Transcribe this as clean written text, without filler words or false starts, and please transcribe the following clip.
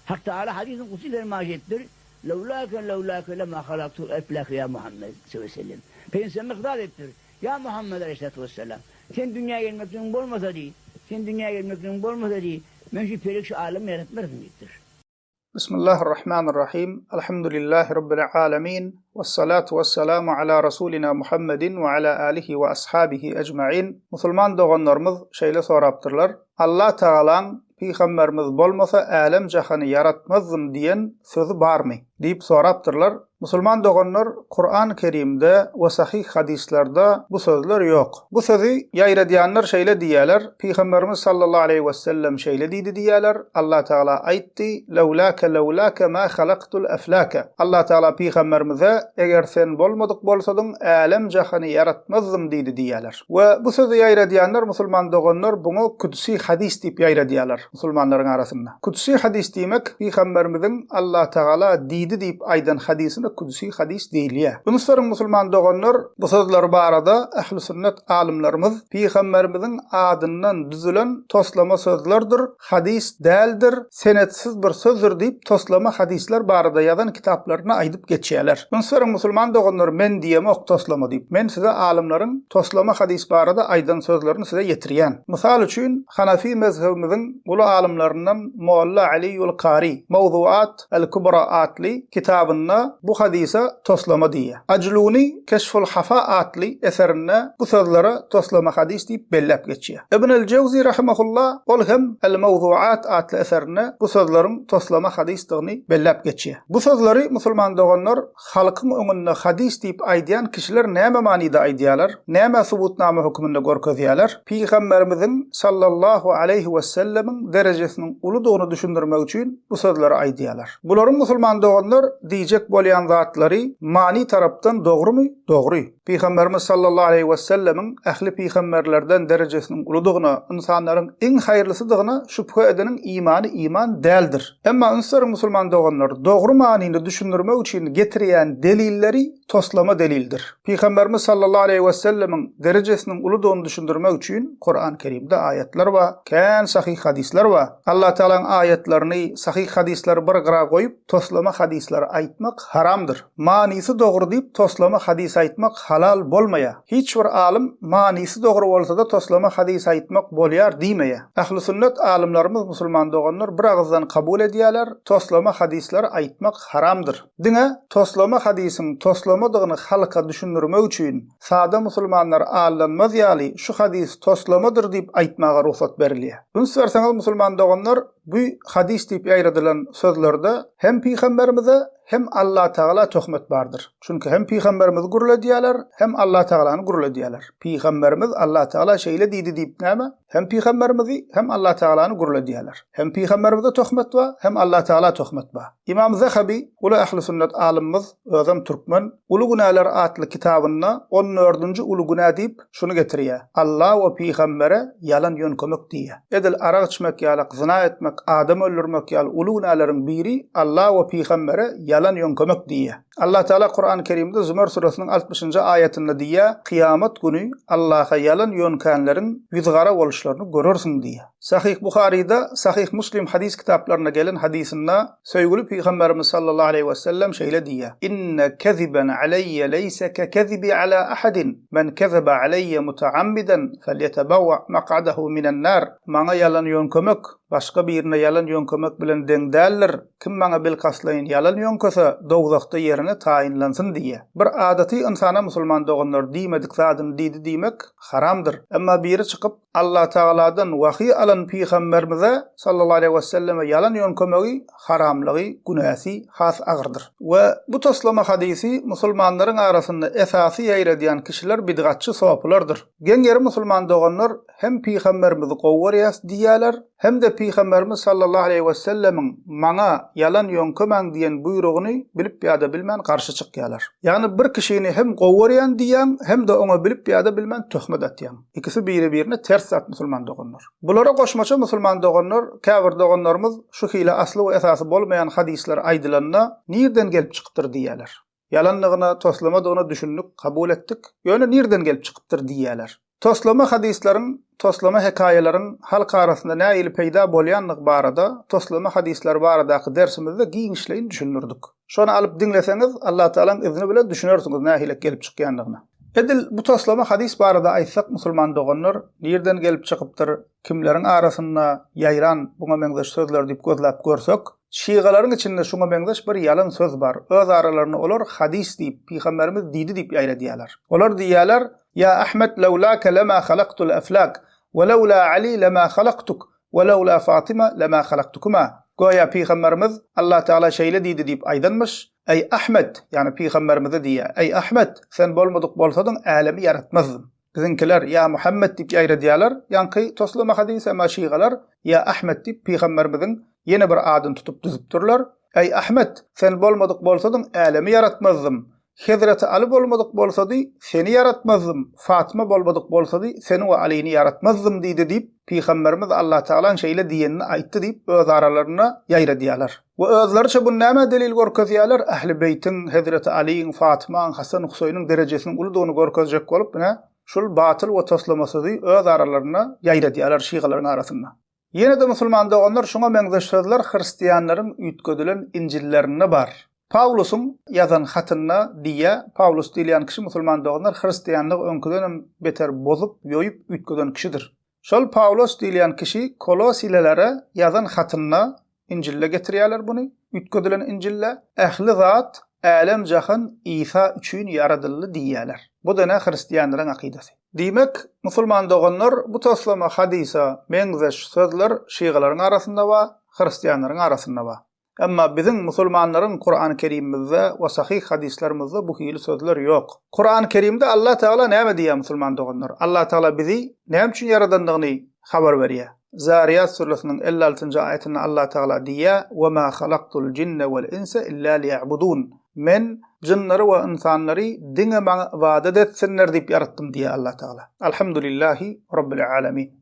Hak Tagala hadysyn kudsi fermaýyş etdir, Lewlâke lewlâke lemâ halaktul eflâke ýa Muhammed sallallahu aleýhi we sellem. Pygamberimiz hitap etdir, Ýa Muhammed aleýhissalatu wessalam, sen dünýä gelmekligiň bolmasady, sen dünýä gelmekligiň bolmasady, men şu pelek şu älemi ýaratmazdym diýipdir. Bismillahirrahmanirrahim. Elhamdülillahi Rabbil alemin. Vessalatu vesselamu ala Rasulina Muhammedin ve ala alihi ve ashabihi ecmain. Musulman doganlarymyz şeýle sorapdyrlar. Allah Tagalaň Pygamberimiz bolmasa älem-jahany ýaratmazdym diýen sözi barmy? diýip sorapdyrlar. Musulman doganlar Kuran Kerimde we sahyh hadyslarda bu sözler ýok. Bu sözi ýaýradýanlar şeýle diýýärler, Pygamberimiz sallallahu aleýhi wesellem şeýle diýdi diýýärler, Allah Tagala aýtdy, Lewlâke lewlâke mâ halaktul eflâke. Allah Tagala Pygamberimize, Eger sen bolmadyk bolsadyň, älem-jahany ýaratmazdym diýdi diýýärler. We bu sözi ýaýradýanlar musulman doganlar buňa kudsi hadys diýip ýaýradýarlar musulmanlaryň arasynda. Kudsi hadys diýmek Pygamberimiziň Allatagala diýdi diýip aýdan hadysyna kudsi hadys diýilýär. Üns beriň musulman doganlar bu sözler barada ähli sünnet alymlarymyz Pygamberimiziň adyndan düzülen toslama sözlerdir, hadys däldir, senetsiz bir sözdür diýip toslama hadyslar barada ýazan kitaplarynda aýdyp geçýärler. Üns beriň musulman doganlar men diýemok toslama diýip. Men size alymlaryň toslama hadys barada aýdan sözlerini size ýetirýän. Mysal üçin Hanafi mezhebimiziň uly alymlaryndan Molla Aliýul Kari Mowzuat El-Kubra atly kitabynda bu hadysa toslama diýýär. Ajluny Keşful Hafa atly eserinde bu sözlere toslama hadys diýip belläp geçýär. Ibn el-Jewzi rahimehullah ol hem El-Mewzuat atly eserinde bu sözleriň toslama hadysdygyny belläp geçýär. Bu sözleri musulman doganlar halkyň öňünde hadys diýip aýdýan kişiler näme manyda aýdýarlar, nämä subutnama höküminde görkezýärler? Pygamberimiziň sallallahu aleýhi wesellemiň derejesiniň uludygyny düşündirmek üçin bu sözleri aýdýarlar. Bularyň musulman doganlar diýjek bolýan zatlary many tarapdan dogrumy? Dogry. Pygamberimiz sallallahu aleýhi wesellemiň ähli pygamberlerden derejesiniň uludygyna, ynsanlaryň iň haýyrlysydygyna şübhe edeniň imany iman däldir. Emma üns beriň musulman doganlar, dogry manyny düşündirmek üçin getirýän delilleri toslama delildir. Pygamberimiz sallallahu aleýhi wesellemiň derejesiniň uludygyny düşündirmek üçin Kuran Kerimde aýatlar bar, kän sahyh hadyslar bar. Allatagalaň aýatlaryny, sahyh hadyslary bir gyra goýup, toslama hadyslary aýtmak haramdyr. Manysy dogry diýip toslama hadys aýtmak halal bolmaýar. Hiç bir alym manysy dogry bolsada toslama hadys aýtmak bolýar diýmeýär. Ähli sünnet alymlarymyz musulman doganlar bir agyzdan kabul edýärler, toslama hadyslary aýtmak haramdyr. Diňe toslama hadysyň toslamadygyny halka düşündirmek üçin sada musulmanlar aldanmaz ýaly şu hadys toslamadyr diýip aýtmaga rugsat berilýär. Üns berseňiz musulman doganlar bu hadys diýip ýaýradylan sözlerde hem pygamberimize Hem Allatagala töhmet bardyr. Çünki hem pygamberimizi gürledýärler, hem Allatagalany gürledýärler. Pygamberimiz Allatagala şeýle diýdi diýip näme? Hem pygamberimizi, hem Allatagalany gürledýärler. Hem pygamberimize töhmet bar, hem Allatagala töhmet bar. Ymam Zehebi, uly ähli sünnet alymymyz, özem türkmen, Uly günäler atly kitabynda on dördünji uly günä diýip, Şuny getirýär, Alla we pygambere ýalan ýöňkemek diýýär. Edil arak içmek ýalak, zyna etmek, adam öldürmek ýaly uly günäleriň biri Alla we pygambere ýalan ýöňkemek diýýär. Allah Tagala Kurany Kerimde Zümer süresiniň altmyşynjy aýatynda diýýär, Kyýamat güni Allaha ýalan ýöňkänleriň ýüzügara boluşlaryny görersiň diýýär. Sahyh Buharyda, Sahyh Muslim hadys kitaplarynda gelen hadysynda Söýgüli Pygamberimiz sallallahu aleýhi we sellem şeýle diýýär, Inne keziben aleýýe leýse ke kezibi ala ahadin, men kezebe aleýýe mutaammidan felýetebewwe mak'adahu minen nar, Maňa ýalan ýöňkemek, başga birine ýalan ýöňkemek bilen deň däldir, kim maňa bilkastlaýyn ýalan ýöňkese, dowzahda ýerine taýynlansyn diýýär. Bir adaty ynsana musulman doganlar diýmedik zadyny diýdi diýmek haramdyr. Emma biri çykyp, Allatagaladan wahyý alan pygamberimize sallallahu aleýhi weselleme ýalan ýöňkemegi haramlygy, günäsi has agyrdyr. We bu toslama hadysy musulmanlaryň arasynda esasy ýaýradýan kişiler bidgatçy sopylardyr. Geň ýeri musulman doganlar hem pygamberimizi gowy görýäs diýýäler, hem-de pygamberimiz sallallahu aleýhi wesellemiň maňa ýalan ýöňkemäň diýen buýrugyny bilip ýa-da bilmän garşy çykýarlar. Ýagny bir kişini hem gowy görýän diýýäň, hem-de oňa bilip ýa-da bilmän töhmet atýaň. Ikisi biri-birine ters zat musulman doganlar. Bulara goşmaça musulman doganlar käbir doganlarymyz şu hili asly we esasy bolmaýan hadyslar aýdylanda nirden gelip çykypdyr diýýäler. Ýalandygyna, toslamadygyna düşündik, kabul etdik. Ýöne nirden gelip çykypdyr diýýäler. Toslama hadyslaryň, toslama hekaýalaryň halk arasynda nähili peýda bolýandygy barada toslama hadyslar baradaky dersimizde giňişleýin düşündirdik. Şony alyp diňleseňiz, Allatagalaň izni bilen düşünersiňiz nähili gelip çykýandygyna. Edil bu toslama hadys barada aýtsak musulman doganlar nirden gelip çykypdyr, kimleriň arasynda ýaýran buňa meňzeş sözler diýip gözläp görsek, şygalaryň içinde şuňa meňzeş bir ýalan söz bar. Öz aralarynda olar hadys diýip, pygamberimiz diýdi diýip ýaýradýarlar. Olar diýýärler, Ýa Ahmet lewlake lema halaktul eflak, we lewla Ali lema halaktuk, we lewla Fatyma lema halaktukuma. Göýä pygamberimiz Allatagala şeýle diýdi diýip aýdanmyş, Eý Ahmet, ýagny pygamberimize diýýär, Eý Ahmet, sen bolmadyk bolsadyň älemi ýaratmazdym. Biziňkiler Ýa Muhammet diýip ýaýradýarlar, ýaňky toslama hadys, emma şygalar Ýa Ahmet diýip pygamberimiziň ýene bir adyny tutup düzüpdirler. Eý Ahmet, sen bolmadyk bolsadyň älemi ýaratmazdym. Hezreti Aly bolmadyk bolsady, seni ýaratmazdym, Fatma bolmadyk bolsady, seni we Alyny ýaratmazdym diýdi diýip, Pygamberimiz Allatagalaň şeýle diýenini aýtdy diýip öz aralarynda ýaýradýarlar. We özleriçe bu nämä delil görkezýärler, Ähli Beýtiň, Hezreti Alyň, Fatmaň, Hasan, Huseýniň derejesiniň uludygyny görkezjek bolup, ine, şul batyl we toslama sözi öz aralarynda ýaýradýarlar şygalaryň arasynda. Ýene-de musulman doganlar şuňa meňzeş sözler hristianlaryň üýtgedilen Injillerinde bar. Pawlusyň ýazan hatynda diýýär, Pawlus diýilýän kişi musulman doganlar hristianlygy öňküdenem beter bozup, ýoýup üýtgeden kişidir. Şol Pawlos diýilýän kişi Kolosilelere ýazan hatynda, Injilde getirýärler buny, üýtgedilen Injilde, ähli zat, älem-jahan Isa üçin ýaradyldy diýýärler. Bu-da ine hristianlaryň akydasy. Diýmek, musulman doganlar, bu toslama hadysa meňzeş sözler şygalaryň arasynda bar, hristianlaryň arasynda bar. Emma biziň musulmanlaryň Kurany Kerimimizde we sahyh hadyslarymyzda bu hili sözler ýok. Kurany Kerimde Allah Tagala näme diýýär musulman doganlar? Allah Tagala bizi näme üçin ýaradandygyny habar berýär. Zariýat süresiniň 56-njy aýatynda Allah Tagala diýýär, Wa ma halaktul jinne wal insa illa liýa'budun. Men jynlary we ynsanlary diňe maňa ybadat etsinler diýip ýaratdym diýýär Allah Tagala. Alhamdulillahi Rabbil Alamin.